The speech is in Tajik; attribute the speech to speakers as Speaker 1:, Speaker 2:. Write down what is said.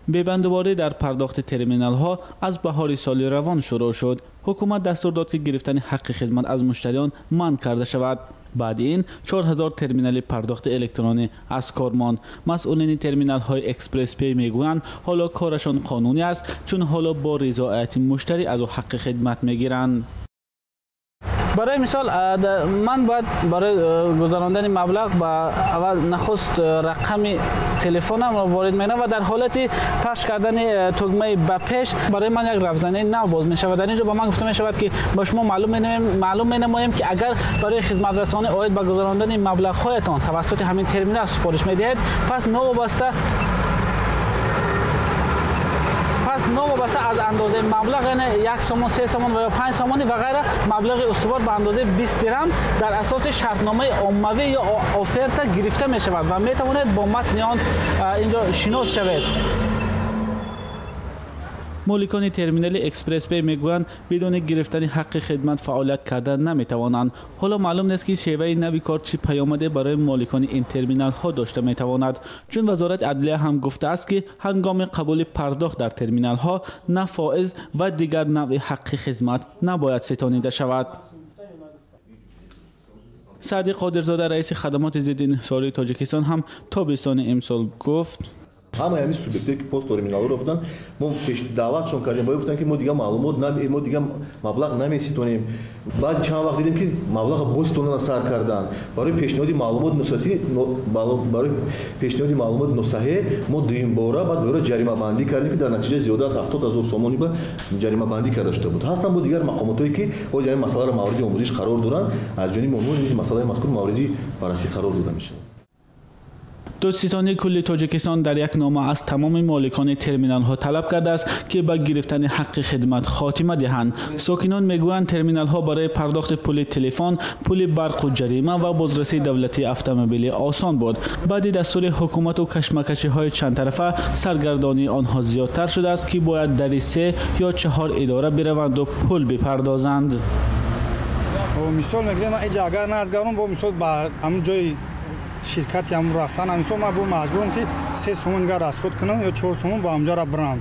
Speaker 1: Бебандуборӣ дар пардохти терминалҳо аз баҳори соли равон шурӯъ шуд. Ҳукумат дастур дод, ки гирифтани ҳаққи хизмат аз муштариён манъ карда шавад. Баъди ин 4000 терминали пардохти электронӣ аз кор монд. Масъулини терминалҳои Экспресс-Пей мегӯянд, ҳоло корашон қонунӣ аст, чун ҳоло бо ризояти муштарӣ аз ӯ ҳаққи хидмат мегиранд. Барои мисол, ман бояд барои гузарондани маблағ ба аввал нахуст рақами телефонамро ворид менамоям ва дар ҳолати пахш кардани тугмаи ба пеш барои ман як равзанаи нав боз мешавад. Дар ин ҷо ба ман гуфта мешавад, ки ба шумо маълум менамоем, ки агар барои хизматрасонӣ оид ба гузарондани маблағҳоятон тавассути ҳамин терминал супориш медиҳед, пас новобаста аз андозаи маблағ, яъне 1 сомон, 3 сомон ва ё 5 сомонӣ ва ғайра, маблағи устувор ба андозаи 20 дирам дар асоси шартномаи оммавӣ ё оферта гирифта мешавад ва метавонед бо матни он инҷо шинос шавед. Моликони терминали Экспресс-Пей мегӯянд, бидуни гирифтани ҳаққи хидмат фаъолият карда наметавонанд. Ҳоло маълум нест, ки шеваи нави кор чӣ паёмаде барои моликони ин терминалҳо дошта метавонад, чун Вазорати адлия ҳам гуфтааст, ки ҳангоми қабули пардохт дар терминалҳо на фоиз ва дигар навъи ҳаққи хизмат набояд ситонида шавад. Саъди Қодирзода, раиси хадамоти зидди инҳисории Тоҷикистон, ҳам тобистони имсол гуфт:
Speaker 2: ҳамаи ҳамин субъектҳое, ки посттерминалҳоро буданд, мо даъватшон кардем, бояд гуфтанд, ки мо дигар маълумот, мо дигар маблағ намеситонем. Баъди чанд вақт дидем, ки маблағро боз ситонана сар карданд. Барои пешниҳоди маълумот барои пешниҳоди маълумоти носаҳеҳ мо дуюмбора баъд варо ҷаримабандӣ кардем, ки дар натиҷа зиёда аз 70 000 сомонӣ ба ҷаримабандӣ карда шуда буд. Ҳастанд бо дигар мақомотҳое, ки ҳозир ҳамин масъаларо мавриди омӯзиш қарор доранд. Аз ҷониби онҳо низ масъалаи мазкур мавриди баррасӣ қарор дода мешавад.
Speaker 1: Додситонии кулли Тоҷикистон дар як нома аз тамоми моликони терминалҳо талаб кардааст, ки ба гирифтани ҳаққи хидмат хотима диҳанд. Сокинон мегӯянд, терминалҳо барои пардохти пули телефон, пули барқу ҷарима ва бозрасии давлатии автомобилӣ осон буд. Баъди дастури ҳукумату кашмакашиҳои чандтарафа саргардонии онҳо зиёдтар шудааст, ки бояд дари се ё чаҳор идора бираванду пул бипардозанд.
Speaker 3: Мисол мегирем, агар назгарон бо мисол ба ҳамун ҷои ширкати ҳамун рафтан, мисол ман бо маҷбурам, ки 3 сомон дигар расход кунам ё 4 сомон ба ҳамҷара бирам.